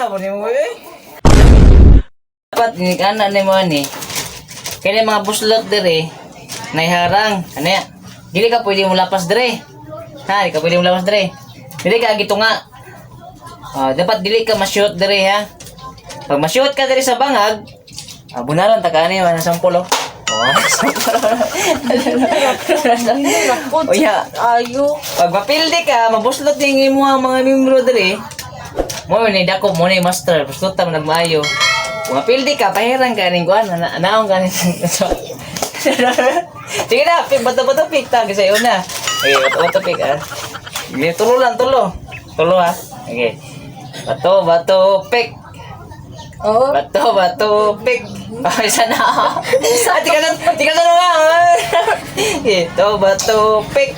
Sana po nimo eh. Dapat ni kana ni mo ani. Kaya mga buslot dire naiharang. Ano ya? Dili ka pwede mo lapas dire. Ha, di ka pwede mo lapas dire. Dili ka gitunga. Ah, dapat dili ka ma-shoot dire ha. Pag ma-shoot ka dire sa bangag, bunalan ta ka ani man sampol oh. Oh, sampol. Oya, Ayo. pag mapildi ka, mabuslot yung imo ang mga membro diri. Mo ni dako mo ni master, buslot ta man nagmaayo. Kung mapildi ka, pahirang ka ning kuan, naong ka ning. Sige na, pick bato bato pick ta kasi una. Okay, bato bato pick ah. Sige, tulo lang tulo. Tulo ah. Okay. Bato bato pick. Oh. Bato bato pick. Oh, isa na. Ah, tika na nga. Ito, bato, pick.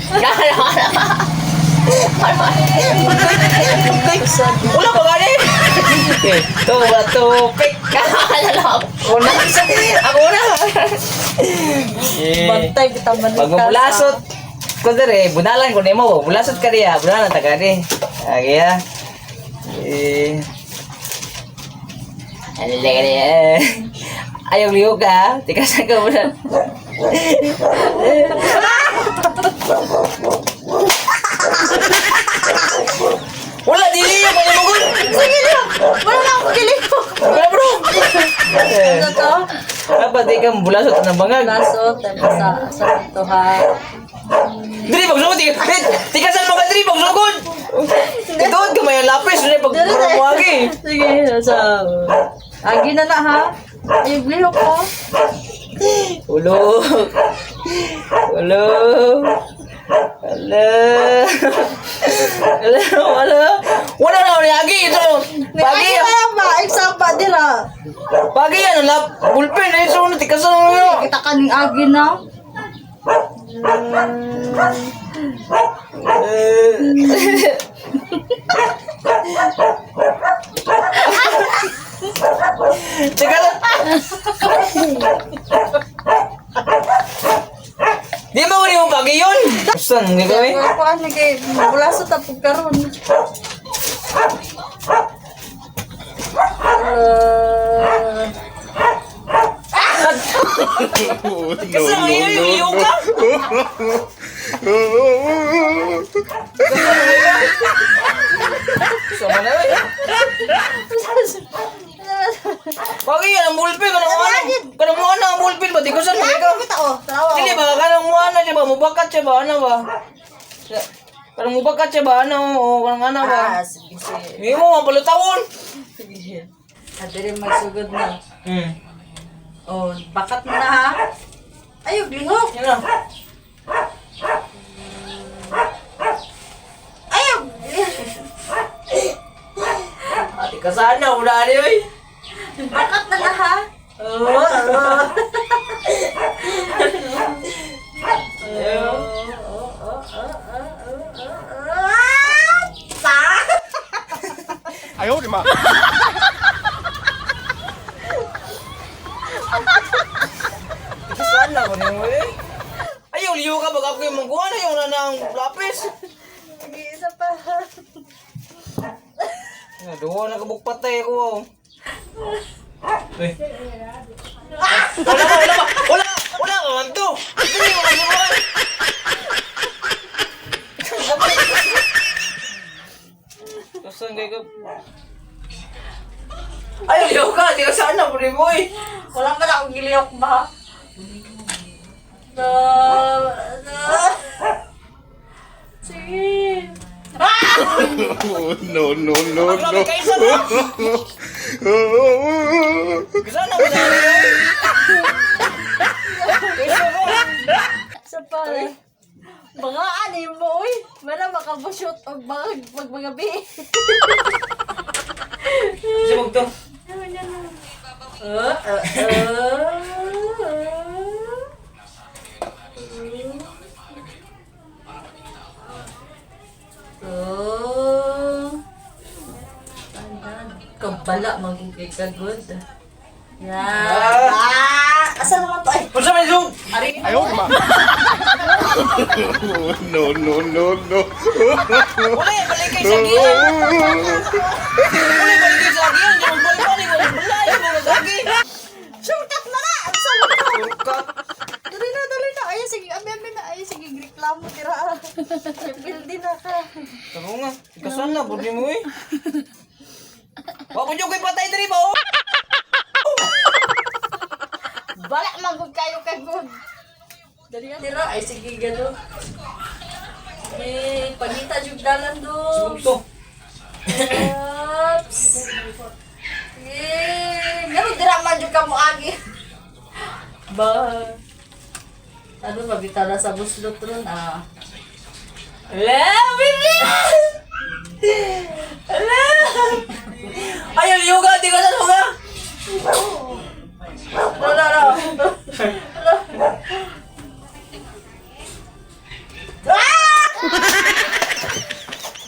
Wala pa gani. Ito, bato, pick. Ako na. Ako na. Eh, Bantay bitaw man. Pag mabulasot, ko dire, bunalan ko nimo. Bulasot ka diya, bunalan ta ka di. Okay ah. Eh. Alala. Ayaw liyo ka, tikasan ka muna. Wala, dili yung panimugod. Sige na. Wala na akong gilihok. Wala bro. Ano to? Dapat di ka bulasot ng bangag. Bulasot tapos sa dito ha. Dili pagsugod, tikasan mo ka dili pagsugod. Ituod ka may lapis, dili pag muagi. Sige, sa Agi na na ha. Ay, lihok ko. Ulo. Ulo. Ulo. Ulo. Ulo. Wala na ni agi ito. Pagi. Agi na ba? Example dira. Pagi ano lap pulpen eh so tikasan mo. Kita ka ning agi na. Teka lang. Di ba uli mo pagi yun? Saan, hindi ko eh. Ko ano kay bulasot ta pug karon. Kasi no, no, no, ka? Sama na eh. Pagi yan, ang bulpin. Kanang ano? Kanang mo ang bulpin ba? Di ko saan mo ka. Kita oh, tarawa. Dili ba? Kanang mo ano siya ba? Mubakat siya ba? Ano ba? Kanang mubakat siya ba? Ano? O, kanang ano ba? Ah, sige, sige. Hindi mo, ang palutawon. Sige. Adere magsugod na. Oh, bakat mo na ha. Ayog lihok. Yan na. Ayog. Ate ka sana, wala ni oy. Bakat na na ha. Oh. Oh. 哎呦我的妈！ Ate sana ko niyo eh. Ayaw, liyo ka pag ako yung mangkuhan. Ayaw na ng lapis. Sige, isa pa. Nga, duwa na kabuk patay ako. Oh. Uy. Wala pa, wala pa. Wala, wala ka man to. Hindi mo man. Kasan kay ka? Ayaw, liyo ka. Di ka sana, pre boy. Wala pa na akong gilihok ba? No, no. Sige. No, no, no, Grabe no. kayo sana. Kasana mo na eh. Kaysa mo. Sa pa. Mga ani mo, uy. Wala makabusot og bangag pag mga bi. Sibog to. Oh. Kabala magiging kagod. Yan. Ah, asa naman to ay? Unsa man sug? Ari. 哎呦我的妈！ No, no, no, no. Uli, balik kay sa giyan. Uli, balik kay sa giyan. Di mo balik-balik. Wala balik mo sa giyan. Shortcut na na! Ang sama ko! Shortcut. Dali na, dali na. Ay, sige, abi, abi na. Ay, sige, reklamo, tira. Pildi na ka. Tabo nga. Ikasan na, budi mo eh. Wa po kay patay diri ba oh? Bala, magod kayo kagod. Dali na. Tira, ay, sige, gano'n. Eh, pagita jug dalan do. To. Oops. Eh, ngano dira man jud ka mo agi. Ba. Ano ba bitala sa buslot ron ah. Ala, baby! Ala! Ay, ang yoga, di ka sa yoga. Wala na.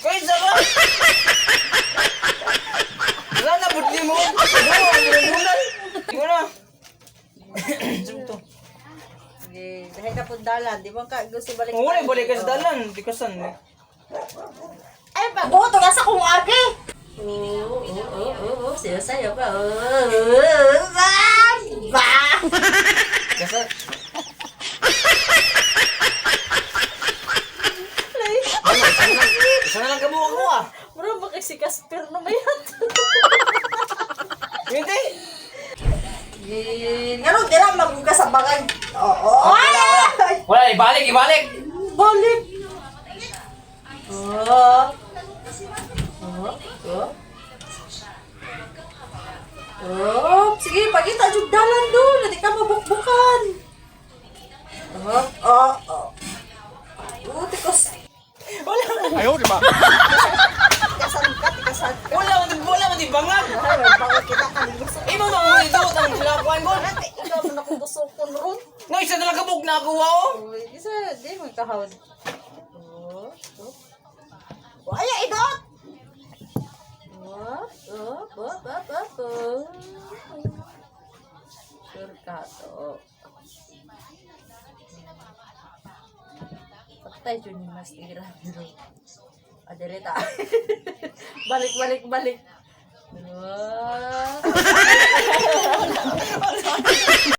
Kaysa ba? Wala na, budi mo. Wala, wala. Di ko na. Sumto. Sige, dahil na pud dalan, di ba ka gusto balik? Wala, balik ka sa dalan. Di ka san. Ay, pagbuto ka sa kung agi. Oo, oo, oo, oo, sayo sayo ka. Oo, ah, ba. Kasa. Ano, isa na lang kabuha ko ah. Mura ba kay si Casper na mayat? Hindi. Ngano dira magugas sa bangag. Oo. Ay! Wala, ibalik, ibalik. Balik. Oh. Oh, oh. Oh, sige, pagita jud dalan do, di ka mabukbukan. Oh, oh, oh. Oh, tikos. Wala. 哎呦我的妈！ Tikasan ka, tikasan ka. Wala, wala, wala, bangag. Ay, bangag kita kaning gusto. Imo ba mo dito ang silakuan ko? Ate, ikaw mo na kung busokon ron. No, isa na lang kabuk na ako oh. Uy, isa, di mo kahawad. Oh, oh. Oh, ay, idot! Oh, oh, oh, oh, oh, oh. Sure ka to. Patay yun yung mas tira. Adelita. Balik, balik, balik. Oh.